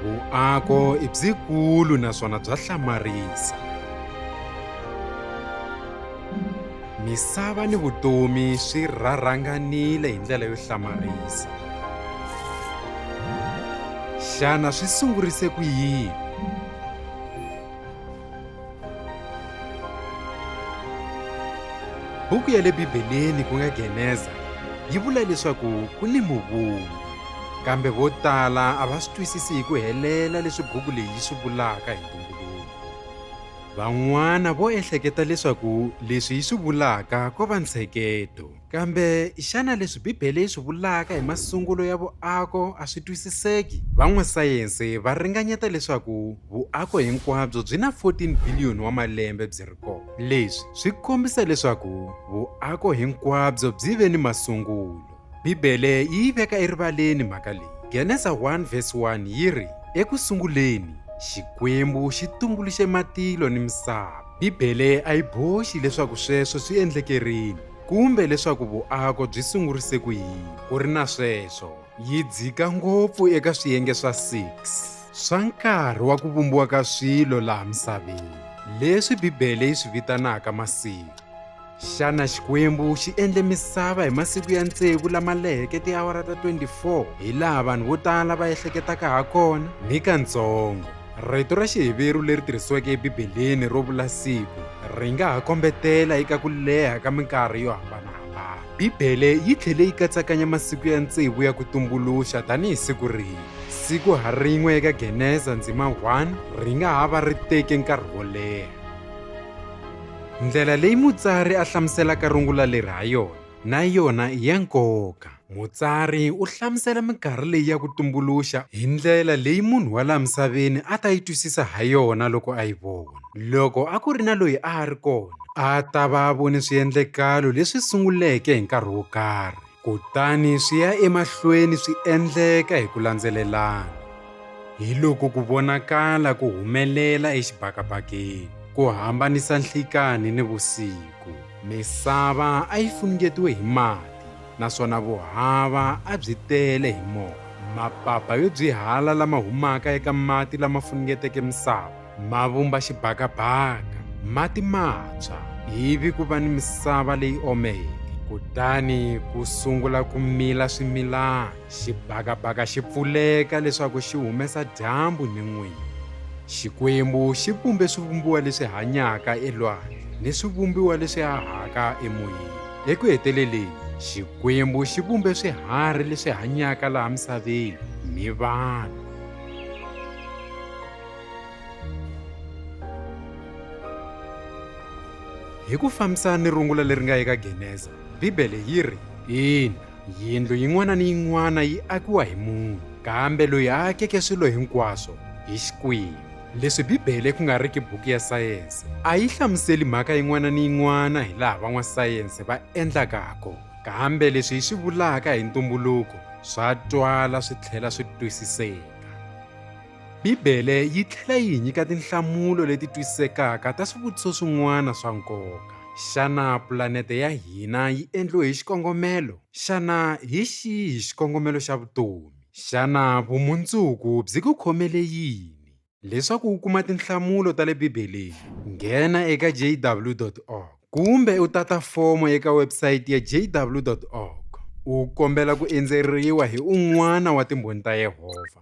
Vuako i byikulu naswona bya hlamarisa. Misava ni vutomi swi rharhanganile hi ndlela yo hlamarisa. Xana swi sungurise ku yini? Buku ya le Bibeleni ku nga Geneza yi vula leswaku ku ni Muvumbi. Kambe vo tala a va swi twisisi hi ku helela leswi buku leyi yi swi vulaka hi ntumbuluko. Van'wana vo ehleketa leswaku leswi yi swi vulaka ko va ntsheketo. Kambe xana leswi Bibele yi swi vulaka hi masungulo ya vuako a swi twisiseki? Van'wasayense va ringanyeta leswaku vuako hinkwabyo byi na 14 biliyoni wa malembe byi ri kona. Leswi swi kombisa leswaku vuako hinkwabyo byi ve ni masungulo. Bibele yi yi veka erivaleni mhaka leyi. Genesa 1 vhesi 1 yi ri, Eku sunguleni, Xikwembu xi tumbuluxe matilo ni misava. Bibele a yi boxi leswaku sweswo swi endleke rini kumbe leswaku vuako byi sungurise ku yini. Ku ri na sweswo, yi dzika ngopfu eka swiyenge swa 6 swa nkarhi wa ku vumbiwa ka swilo laha misaveni, leswi Bibele yi swi vitanaka masiku. Xana Xikwembu xi endle misava hi masiku ya tsevu lama leheke tiawara ta 24 hilaha vanhu vo tala va ehleketaka hakona? Nikatsongo. Rito ra Xiheveru leri tirhisiweke eBibeleni ro vula siku ri nga ha kombetela eka ku leha ka minkarhi yo hambana-hambana. Bibele yi tlhele yi katsakanya masiku ya tsevu ya ku tumbuluxa tanihi siku rin'we. Siku ha rin'we eka Genesa ndzima 1 ri nga ha va ri teke nkarhi wo leha. Ndlela leyi mutsari a hlamuselaka rungula leri ha yona na yona i ya nkoka. Mutsari u hlamusela minkarhi leyi ya ku tumbuluxa hi ndlela leyi munhu wa laha misaveni a ta yi twisisa ha yona loko a yi vona. Loko a ku ri na loyi a a ri kona, a ta va a vone swiendlakalo leswi sunguleke hi nkarhi wo karhi kutani swi ya emahlweni swi endleka hi ku landzelelana. Hiloko ku vonakala ku humelela exibakabakeni, ku hambanisa nhlikanhi ni vusiku. Misava a yi funengetiwe hi mati, naswona vuhava a byi tele hi moya. Mapapa yo dzwihala lama humaka eka mati lama funengeteke misava ma vumba xibakabaka, mati ma tshwa, ivi ku va ni misava leyi omeke. Kutani ku sungula ku mila swimilana, xibakabaka xi pfuleka leswaku xi humesa dyambu ni n'weti. Xikwembu xi vumbe swivumbiwa leswi hanyaka elwandle ni swivumbiwa leswi hahaka emoyeni. Eku heteleleni, Xikwembu xi vumbe swiharhi leswi hanyaka laha misaveni ni vanhu. Hi ku fambisana ni rungula leri nga eka Geneza, Bibele yi ri, Ina, yindlu yin'wana ni yin'wana yi akiwa hi munhu, kambe loyi a akeke swilo hinkwaswo i Xikwembu. Leswi Bibele ku nga riki buku ya sayense, a yi hlamuseli mhaka yin'wana ni yin'wana hilaha van'wasayense va endlaka hakona. Kambe leswi yi swi vulaka hi ntumbuluko swa twala swi tlhela swi twisiseka. Bibele yi tlhela yi hi nyika tinhlamulo leti twisisekaka ta swivutiso swin'wana swa nkoka. Xana pulanete ya hina yi endliwe hi xikongomelo? Xana hi xihi xikongomelo xa vutomi? Xana vumundzuku byi ku khomele yini? Leswaku u kuma tinhlamulo ta le Bibeleni, nghena eka jw.org kumbe u tata fomo eka website ya jw.org u kombela ku endzeriwa hi un'wana wa Timbhoni ta Yehovha.